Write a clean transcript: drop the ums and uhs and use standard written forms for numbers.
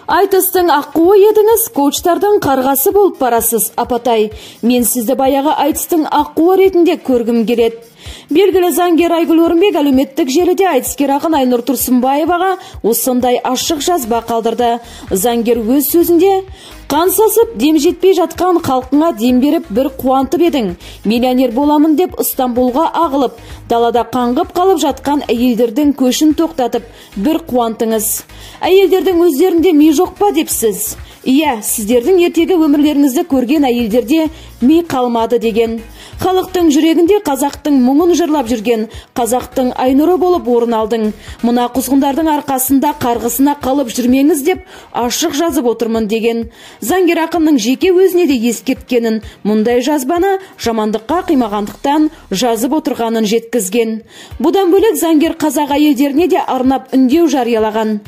Айтыстың аққуы едіңіз, коучтардың қарғасы болып барасыз, апатай. Мен сізді баяғы айтыстың аққуы ретінде көргім келеді. Белгілі заңгер Айгүл Орынбек әлеуметтік желіде айтыскер ақын Айнұр Тұрсынбаеваға осындай ашық жазба қалдырды. Заңгер өз сөзінде: «Қан сасып, дем жетпей жатқан халқыңа дем беріп бір қуантып едің. Миллионер боламын деп Ыстанбұлға ағылып, далада қаңғып қалып жатқан әйелдердің көшін тоқтатып, бір қуантыңыз. Әйелдердің өздерінде ми жоқ па депсіз. Иә, сіздердің ертегі өмірлеріңізді көрген әйелдерде ми қалмады» деген. Халықтың жүрегінде қазақтың мұңын жырлап жүрген, қазақтың Айнұры болып орын алдың. Мына құзғындардың арқасында қарғысына қалып жүрмеңіз деп ашық жазып отырмын деген. Заңгер ақынның жеке өзіне де ескерткенін, мұндай жазбаны жамандыққа қимағандықтан жазып отырғанын жеткізген. Бұдан бөлек заңгер қазақ әйелдеріне де арнап үндеу жариялаған.